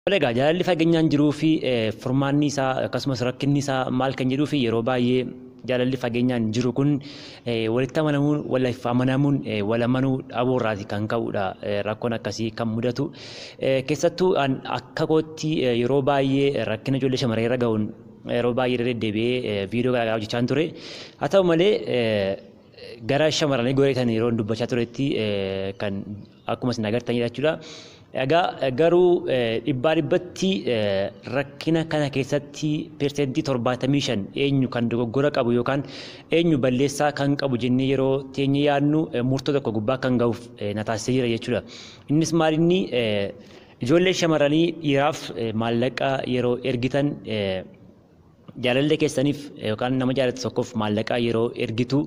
Egaa jaalalli fageenyaan jiruu fi furmaanni isaa akkasumas rakkinni isaa maal kan jedhuu fi yeroo baay'ee jaalalli fageenyaan jiru kun walitti amanamuun, waliif amanamuun, wal amanuu dhabuu irraati kan ka'udha rakkoon akkasii kan mudatu. Keessattuu akka kootti yeroo baay'ee rakkina ijoollee shamarree irra ga'uun yeroo baay'ee deddeebi'ee viidiyoo garaagaraa hojjechaa ture. Haa ta'u malee, gara shamarranii goreetan yeroo dubbachaa turetti kan akkuma isin agartanidha jechuudha. Egaa garuu dhibbaa dhibbatti rakkina kana keessatti 75% eenyu kan dogoggora qabu yookaan eenyu balleessaa kan qabu jennee yeroo teenye yaadnu murtoo tokko gubbaa kan ga'uuf na taasisee jira jechuudha. Innis maal, inni ijoollee shamarranii dhiiraaf maallaqa yeroo ergitan, jaalallee keessaniif yookaan nama jaallattu tokkoof maallaqa yeroo ergitu,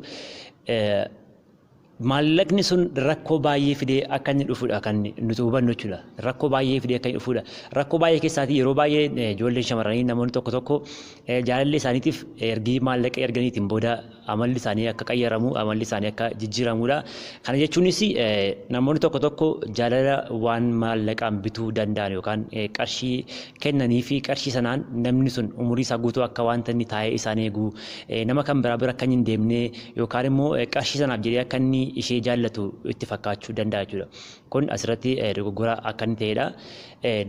maallaqni sun rakkoo baay'ee fidee akka inni dhufudha kan nuti hubannu jechuudha. Rakkoo baay'ee fidee akka inni dhufudha. Rakkoo baay'ee keessaatii yeroo baay'ee ijoolleen shamarranii namoonni tokko tokko jaalallee isaaniitiif ergii maallaqa erganiitiin booda amalli isaanii akka qayyaramu, amalli isaanii akka jijjiiramudha. Kana jechuunis namoonni tokko tokko jaalala waan maallaqaan bituu danda'an yookaan qarshii kennanii fi qarshii sanaan namni sun umurii isaa guutuu akka wanta inni taa'ee isaan eegu, nama kan biraa bira akka inni hin deemne yookaan immoo qarshii sanaaf jedhee akka inni ishee jaallatu itti fakkaachuu danda'a jechuudha. Kun asirratti dogoggora akka inni ta'edha.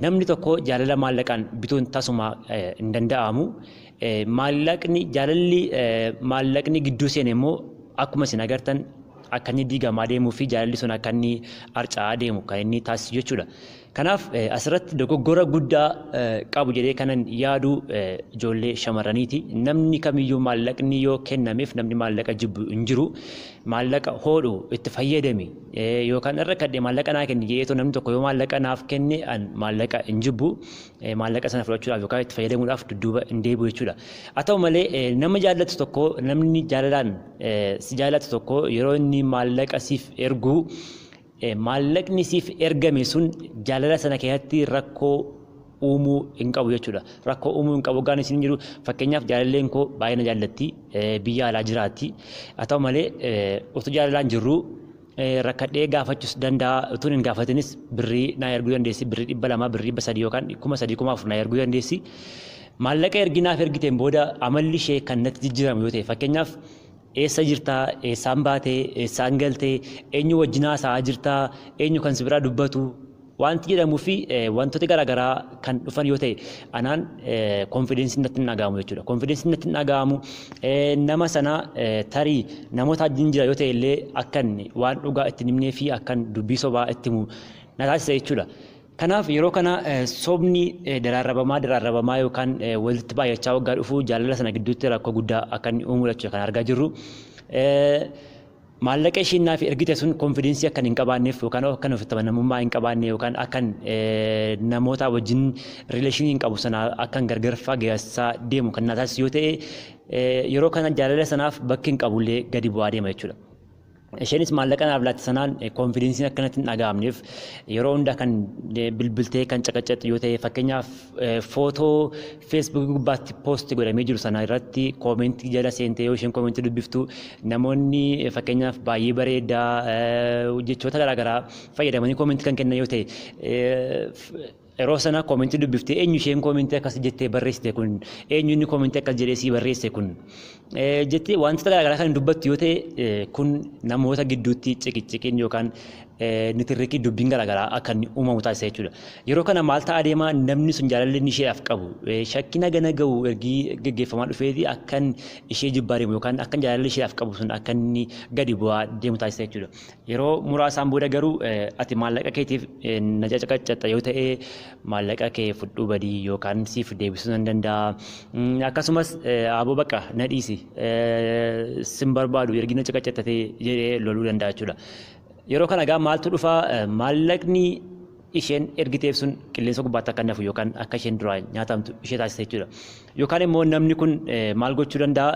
Namni tokko jaalala maallaqaan bituun tasuma hin danda'amu. Maallaqni jaalalli maallaqni gidduu seene immoo akkuma isin agartan akka inni diigamaa deemuu fi jaalalli sun akka inni harca'aa deemu kan inni taasisu jechuudha. Kanaaf asirratti dogoggora guddaa qabu jedhee kanan yaadu ijoollee shamarraniiti. Namni kamiyyuu maallaqni yoo kennameef namni maallaqa jibbu hin jiru. Maallaqa hodhu itti fayyadami yookaan irra kadhee maallaqa naa kenni jedheetoo namni tokko yoo maallaqa naaf kenne, an maallaqa hin jibbu. Maallaqa sana fudhachuudhaaf yookaan itti fayyadamuudhaaf dudduuba hin deebi'u jechuudha. Haa ta'u malee, nama jaallatu tokko, namni jaalalaan si jaallatu tokko yeroo inni maallaqa siif ergu, maallaqni siif ergame sun jaalala sana keessatti rakkoo uumuu hin qabu jechuudha. Rakkoo uumuu hin qabu gaan isin jiru, fakkeenyaaf jaalalleen koo baay'ee na jaallatti, biyya alaa jiraatti. Haa ta'u malee, utuu jaalalaan jirru rakkadhee gaafachuus danda'a, utuu hin gaafatinis birrii naa erguu dandeessi, birrii 200, birrii 300 yookaan 3000, 4000 naa erguu dandeessi. Maallaqa erginaaf ergiteen booda amalli ishee kan natti jijjiiramu yoo ta'e, fakkeenyaaf eessa jirtaa, eessaan baatee, eessaan galtee, eenyu wajjin haasa'aa jirtaa, eenyu kan si biraa dubbatu wanti jedhamuu fi wantoota garaagaraa kan dhufan yoo ta'e, anaan confidenceiin natti hin dhaga'amu jechuudha. Confidenceiin natti hin dhaga'amu, nama sana tarii namoota wajjin jira yoo ta'e illee akkan waan dhugaa itti himnee fi akkan dubbii sobaa itti himu na taasisa jechuudha. Kanaaf yeroo kana sobni daraarabamaa daraarabamaa yookaan walitti baay'achaa waggaa dhufu jaalala sana gidduutti rakkoo guddaa akka inni uumudha jechuudha kan argaa jirru. Maallaqa ishiin naaf ergite sun confidence akkan hin qabaanneef yookaan akkan ofitti amanamummaa hin qabaanne yookaan akkan namoota wajjin relation hin qabu sana akkan gargar fageessaa deemu kan na taasisu yoo ta'e, yeroo kana jaalala sanaaf bakki hin qabullee gadi bu'aa deema jechuudha. Isheenis maallaqa naaf laatte sanaan confidenceiin akkanatti hin dhaga'amneef yeroo hunda kan bilbiltee kan caqacaqxu yoo ta'e, fakkeenyaaf footoo Facebookii gubbaatti post godhamee jiru sana irratti comment jala seentee yoo isheen comment dubbiftu, namoonni fakkeenyaaf baay'ee bareedaa jechoota garaagaraa fayyadamanii comment kan kennan yoo ta'e, yeroo sana comment dubbiftee eenyu isheen comment akkas jettee barreessite kun, eenyu inni comment akkas jedhee sii barreesse kun jettee wantoota garaagaraa kan dubbattu yoo ta'e, kun namoota gidduutti ciqiciqiin yookaan nitirrikii dubbiin garaagaraa akka inni uumamu taasisa jechuudha. Yeroo kana maal ta'aa deema? Namni sun jaalalli inni isheedhaaf qabu shakkina gana ga'u ergii geggeeffamaa dhufeeti akkan ishee jibbaa deemu yookaan akkan jaalalli isheedhaaf qabu sun akka inni gadi bu'aa deemu taasisa jechuudha. Yeroo muraasaan booda garuu ati maallaqa keetiif na cacaqaccatta yoo ta'e, maallaqa kee fudhuu badii yookaan siif deebisuu nan danda'a. Akkasumas aboo bakka na dhiisi, sin barbaadu, ergi na caqacattate jedhee loluu danda'a jechuudha. Yeroo kana egaa maaltu dhufaa? Maallaqni isheen ergiteef sun qilleensa gubbaatti akka nafu yookaan akka isheen duraa nyaatamtu ishee taasisa jechuudha. Yookaan immoo namni kun maal gochuu danda'a?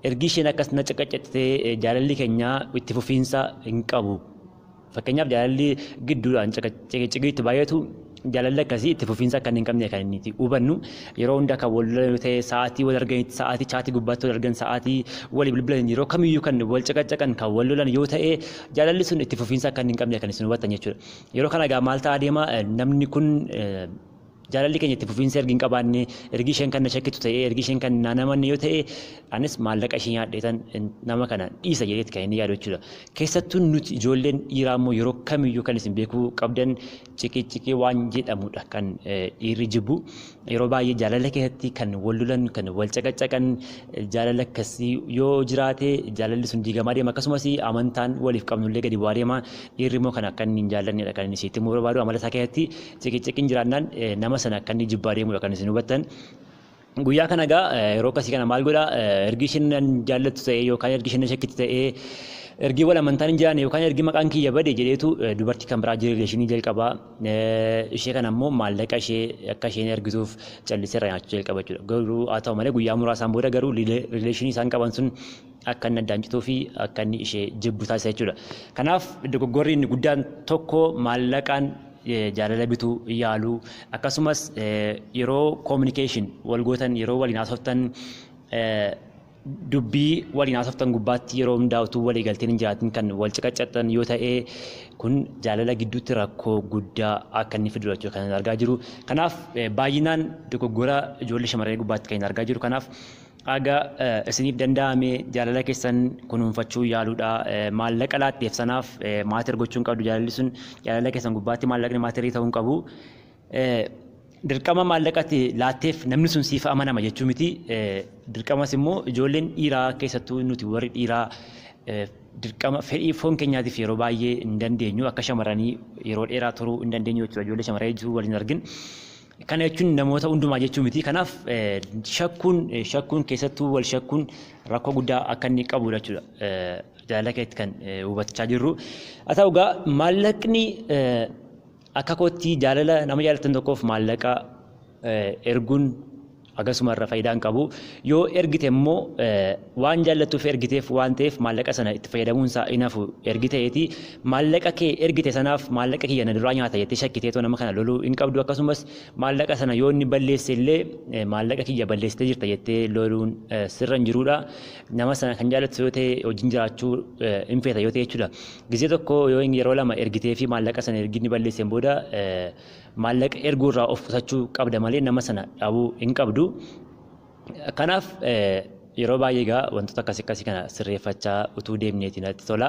Ergi isheen akkas na caqacattee jaalalli keenya itti fufiinsa hin qabu. Fakkeenyaaf jaalalli gidduudhaan ciqiciqiitti baay'atu, jaalalli akkasii itti fufiinsa akka hin qabne kan inni hubannu. Yeroo hunda kan wal lolan yoo ta'e, sa'aatii wal arganitti, sa'aatii chat gubbaatti wal argan, sa'aatii walii bilbilan, yeroo kamiyyuu kan wal caqacaqan, kan wal lolan yoo ta'e, jaalalli sun itti fufiinsa akka hin qabne kan isin hubattan jechuudha. Yeroo kana egaa maal ta'aa deema? Namni kun Jaalalli keenya itti fufiinsa ergi hin qabaanne, ergi isheen kan na shakkitu ta'ee, ergi isheen kan na namanne yoo ta'e, anis maallaqa ishee nyaadheetan nama kana dhiisa jedheeti kan inni yaadu jechuudha. Keessattuu nuti ijoolleen dhiiraa immoo yeroo kamiyyuu kan isin beekuu qabdan ciqiciqii waan jedhamudha kan dhiirri jibbu. Yeroo baay'ee jaalala keessatti kan wal lolan, kan wal caqacaqan, jaalala akkasii yoo jiraate jaalalli sun diigamaa deema. Akkasumas amantaan waliif qabnullee gadi bu'aa deema. Dhiirri immoo kan akka inni hin jaallannedha kan inni sitti himuu barbaadu. Amala isaa keessatti ciqiciqiin jiraannaan nama sana akka inni jibbaa deemudha kan isin hubattan. Guyyaa kana egaa yeroo akkasii kana maal godhaa? Ergi isheen nan jaallattu ta'ee yookaan ergi isheen na shakkitu ta'ee, ergi wal amantaan hin jiraanne yookaan ergi maqaan kiyya bade jedheetu dubartii kan biraa relationii jalqabaa. Ishee kana immoo maallaqa ishee akka isheen ergituuf callisee irraa nyaachuu jalqaba jechuudha. Garuu haa ta'u malee guyyaa muraasaan booda garuu relationii isaan qaban sun akka inni addaan cituu fi akka inni ishee jibbu taasisa jechuudha. Kanaaf dogoggorri inni guddaan tokko maallaqaan jaalala bituu yaaluu, akkasumas yeroo communication wal gootan, yeroo waliin haasoftan, dubbii waliin haasoftan gubbaatti yeroo hundaa utuu walii galteen hin jiraatin kan wal caqacatan yoo ta'e, kun jaalala gidduutti rakkoo guddaa akka inni fidu jechuudha kan argaa jiru. Kanaaf baay'inaan dogoggora ijoollee shamarranii gubbaatti kan argaa jiru. Kanaaf haga isiniif danda'ame jaalala keessan kunuunfachuu yaaluudha. Maallaqa laatteef sanaaf matter gochuu hin qabdu jaalalli sun. Jaalala keessan gubbaatti maallaqni matterii ta'uu hin qabu. Dirqama maallaqatti laatteef namni sun siif amanama jechuu miti. Dirqamas immoo ijoolleen dhiiraa, keessattuu nuti warri dhiiraa, dirqama fedhii foon keenyaatiif yeroo baay'ee hin dandeenyu, akka shamarranii yeroo dheeraa turuu hin dandeenyu jechuudha ijoollee shamarranii jiru waliin argin. Kana jechuun namoota hundumaa jechuu miti. Kanaaf shakkuun, keessattuu wal shakkuun rakkoo guddaa akka inni qabudha jechuudha. Jaalala keessatti kan hubachaa jirru. Haa ta'u egaa maallaqni, akka kootti jaalala nama jaallattan tokkoof maallaqa erguun akkasuma irra faayidaa hin qabu. Yoo ergite immoo waan jaallattuuf ergiteef waan ta'eef maallaqa sana itti fayyadamuun isaa hin hafu ergi ta'eeti. Maallaqa kee ergite sanaaf maallaqa kiyya na duraa nyaata jettee shakkiteetoo nama kana loluu hin qabdu. Akkasumas maallaqa sana yoo inni balleesse illee maallaqa kiyya balleessitee jirta jettee loluun sirra hin jirudha. Nama sana kan jaallattu yoo ta'e, wajjin jiraachuu hin feeta yoo ta'e jechuudha. Gizee tokko yoo yeroo lama ergitee fi maallaqa sana ergi inni balleesseen booda maallaqa erguu irraa of qusachuu qabda malee nama sana dhabuu hin qabdu. Kanaaf yeroo baay'ee egaa wantoota akkasii akkasii kana sirreeffachaa utuu deemneeti natti tola.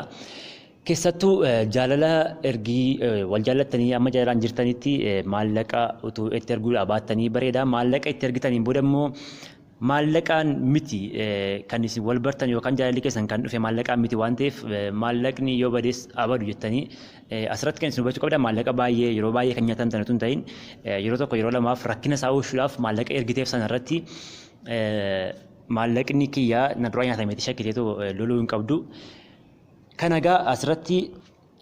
Keessattuu jaalala ergii wal jaallattanii amma jaalalaan jirtanitti maallaqa utuu itti erguudhaa baattanii bareeda. Maallaqa itti ergitaniin booda immoo maallaqaan miti kan isin wal bartan yookaan jaalalli keessan kan dhufe maallaqaan miti waan ta'eef, maallaqni yoo bades abadu jettanii asirratti kan isin hubachuu qabdan, maallaqa baay'ee yeroo baay'ee kan nyaatan utuu hin ta'in, yeroo tokko yeroo lamaaf rakkina isaa oolchuudhaaf maallaqa ergiteef sana irratti maallaqni kiyyaa na duraa nyaatameeti shakkiteetu loluu hin qabdu. Kana egaa asirratti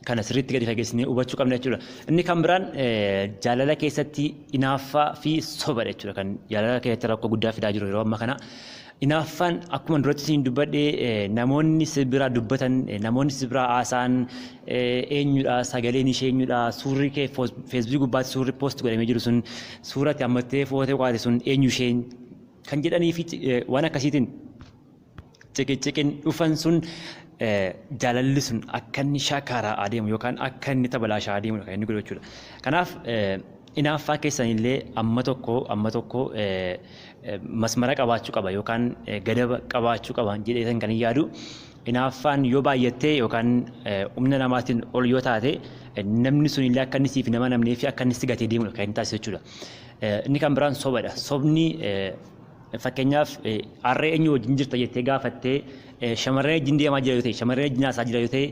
kana sirriitti gadi fageessinee hubachuu qabna jechuudha. Inni kan biraan jaalala keessatti inaaffaa fi sobadha jechuudha kan jaalala keessatti rakkoo guddaa fidaa jiru yeroo ammaa kana. Inaaffaan akkuma duratti isin dubbadhe, namoonni si biraa dubbatan, namoonni si biraa haasa'an eenyudha, sagaleen ishee eenyudha, suurri kee Facebookii gubbaatti suurri post godhamee jiru sun, suuratti hammattee footee qaate sun eenyu isheen kan jedhanii fi waan akkasiitiin ciqiciqin dhufan sun jaalalli sun akka inni shakaaraa adeemu yookaan akka inni tabalaashaa adeemu kan inni godhu jechuudha. Kanaaf inaaffaa keessanillee amma tokko masmara qabaachuu qaba yookaan gadaba qabaachuu qaba jedhee kan hin yaadu. Inaaffaan yoo baay'attee yookaan humna namaatiin ol yoo taate, namni sun illee akka inni siif nama namnee fi akka inni si gatee deemudha kan inni taasisu jechuudha. Inni kan biraan sobadha. Sobni fakkeenyaaf harree eenyu wajjin jirta jettee gaafattee, shamarree wajjin deemaa jira yoo ta'e, shamarree wajjin haasaa jira yoo ta'e,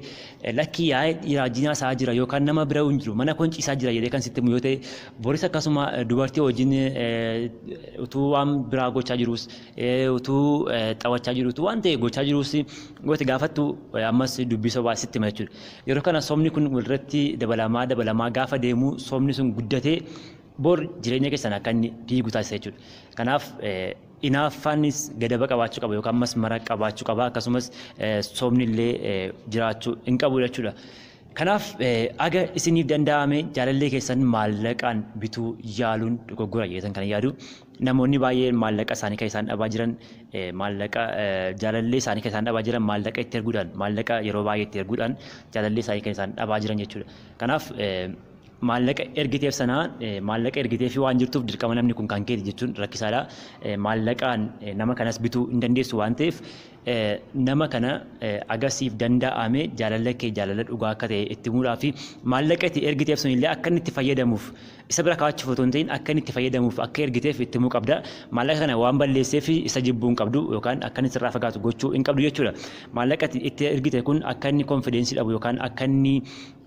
lakkii yaa'ee dhiiraa wajjin haasaa jira yookaan nama bira hin jiru, mana koon ciisaa jira jedhee kan sitti himu yoo ta'e, boris akkasuma dubartii wajjin utuu waan biraa gochaa jirus, utuu taphachaa jiru, utuu waan ta'e gochaa jirus goote gaafattu, ammas dubbii sobaa sitti hima jechuudha. Yeroo kana sobni kun walirratti dabalamaa dabalamaa gaafa deemu, sobni sun guddatee bor jireenya keessan akka inni diigu taasisa jechuudha. Kanaaf inaaffaanis gadaba qabaachuu qaba yookaan masmara qabaachuu qaba, akkasumas sobni illee jiraachuu hin qabu jechuudha. Kanaaf aga isiniif danda'ame jaalallee keessan maallaqaan bituu yaaluun dogoggora jedhetan kan yaadu. Namoonni baay'een maallaqa isaanii kan isaan dhabaa jiran, maallaqa jaalallee isaanii kan isaan dhabaa jiran maallaqa itti erguudhaan, maallaqa yeroo baay'ee itti erguudhaan jaalallee isaanii kan isaan dhabaa jiran jechuudha. Kanaaf Maallaqa ergiteef sanaa maallaqa ergiteef waan jirtuuf dirqama namni kun kan keeti jechuun rakkisaadha. Maallaqaan nama kanas bituu hin dandeessu waan ta'eef, nama kana agasiif danda'ame jaalala kee jaalala dhugaa akka ta'e itti himuudhaa fi maallaqa itti ergiteef sun illee akka inni itti fayyadamuuf isa bira kaa'achuuf otoo hin ta'in, akka inni itti fayyadamuuf akka ergiteef itti himuu qabda. Maallaqa kana waan balleesseef isa jibbuu hin qabdu yookaan akka inni sirraa fagaatu gochuu hin qabdu jechuudha. Maallaqa itti ergite kun akka inni confidence dhabu yookaan akka inni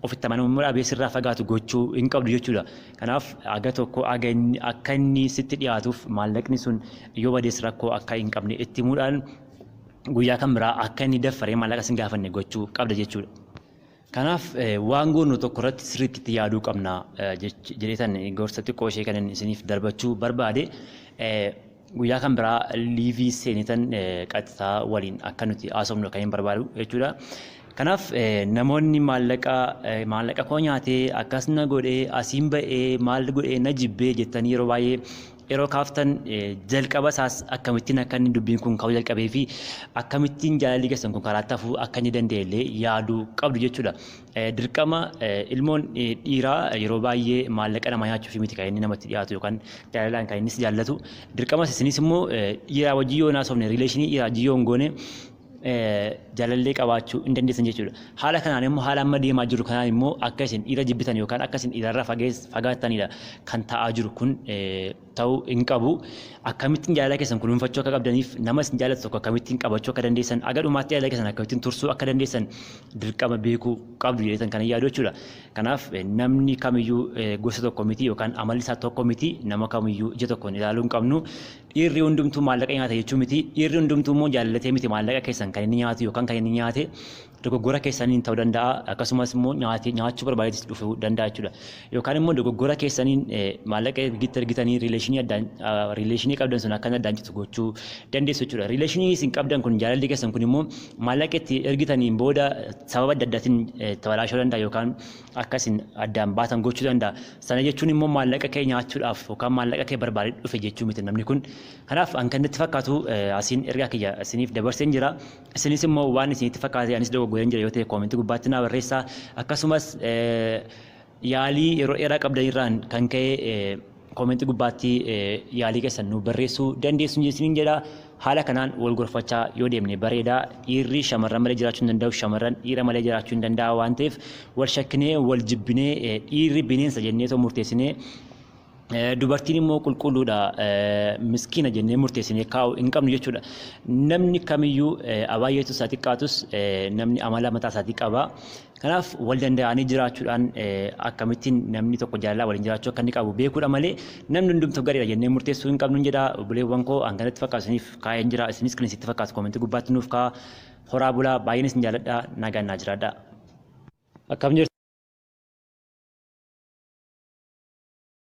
ofitti amanamummaa dhabee sirraa fagaatu gochuu hin qabdu jechuudha. Kanaaf aga tokko akka inni sitti dhiyaatuuf maallaqni sun yoo badees rakkoo akka hin qabne itti himuudhaan guyyaa kan biraa akka inni daffaree maallaqa sin gaafanne gochuu qabda jechuudha. Kanaaf waan goonu tokko irratti sirriitti itti yaaduu qabna jedheetan gorsa xiqqoo ishee kan isiniif darbachuu barbaade. Guyyaa kan biraa live seenetan qaxxitaa waliin akka nuti haasofnu kan hin barbaadu jechuudha. Kanaaf namoonni maallaqa koo nyaatee, akkas na godhee, asiin ba'ee, maal godhee, na jibbee jettanii yeroo baay'ee yeroo kaaftan, jalqaba isaas akkamittiin akka inni dubbiin kun ka'uu jalqabee fi akkamittiin jaalalli keessan kun karaa hafuu akka inni danda'e illee yaaduu qabdu jechuudha. Dirqama ilmoon dhiiraa yeroo baay'ee maallaqa namaa nyaachuuf miti kan inni namatti dhiyaatu yookaan jaalalaan kan inni si jaallatu. Dirqama isinis immoo dhiiraa wajjin yoo naasofne, relation dhiiraa wajjin yoo hin goone, jaalallee qabaachuu hin dandeessan jechuudha. Haala kanaan immoo, haala amma deemaa jiru kanaan immoo, akka isin dhiira jibbitan yookaan akka isin dhiirarraa fagaattanidha kan ta'aa jiru. Kun ta'uu hin qabu. Akkamittiin jaalala keessan kunuunfachuu akka qabdaniif, nama isin jaallatu tokko akkamittiin qabachuu akka dandeessan, aga dhumaatti jaalala keessan akkamittiin tursuu akka dandeessan dirqama beekuu qabdu jedhetan kan yaadu jechuudha. Kanaaf namni kamiyyuu gosa tokko miti yookaan amalli isaa tokko miti, nama kamiyyuu ija tokkoon ilaaluu hin qabnu. Dhiirri hundumtuu maallaqa nyaata jechuu miti. Dhiirri hundumtuu immoo jaallatee miti maallaqa keessan kan inni nyaatu, yookaan kan inni nyaate dogoggora keessaniin ta'uu danda'a, akkasumas immoo nyaachuu barbaadeetis dhufuu danda'a jechuudha. Yookaan immoo dogoggora keessaniin maallaqa ergitti ergitanii relation addaan relation qabdan sun akka addaan citu gochuu dandeessu jechuudha. Relation isin qabdan kun, jaalalli keessan kun immoo maallaqa itti ergitaniin booda sababa adda addaatiin tabalaashuu danda'a yookaan akka isin addaan baatan gochuu danda'a. Sana jechuun immoo maallaqa kee nyaachuudhaaf yookaan maallaqa kee barbaadee dhufe jechuu miti namni kun. Kanaaf an kan natti fakkaatu asiin ergaa kiyya isiniif dabarseen jira. Isinis immoo waan isinitti fakkaate, anis dogoggoreen jira yoo ta'e, comment gubbaatti naa barreessaa. Akkasumas yaalii yeroo dheeraa qabdanirraan kan ka'e comment gubbaatti yaalii keessan nu barreessuu dandeessu isiniin jedha. Haala kanaan wal gorfachaa yoo deemne bareedaa. Dhiirri shamarran malee jiraachuu hin danda'u, shamarran dhiira malee jiraachuu hin danda'a waan ta'eef, wal shakkinee, wal jibbinee, dhiirri bineensa jennee otoo murteessinee, dubartiin immoo qulqulluudha, miskiina jennee murteessinee kaa'uu hin qabnu jechuudha. Namni kamiyyuu abaay'eetus haa xiqqaatus namni amala mataa isaatii qaba. Kanaaf wal danda'anii jiraachuudhaan akkamittiin namni tokko jaalalaa waliin jiraachuu akka inni qabu beekuudha malee, namni hundumtuu gaariidha jennee murteessuu hin qabnu jedha. Obboleewwan koo, an kanatti fakkaatu isiniif kaa'een jira. Isinis kan isinitti fakkaatu comment gubbaatti nuuf kaa'a. Horaa bulaa, baay'een isin jaalladha, nagaan naa jiraadha. Akkam jirtu?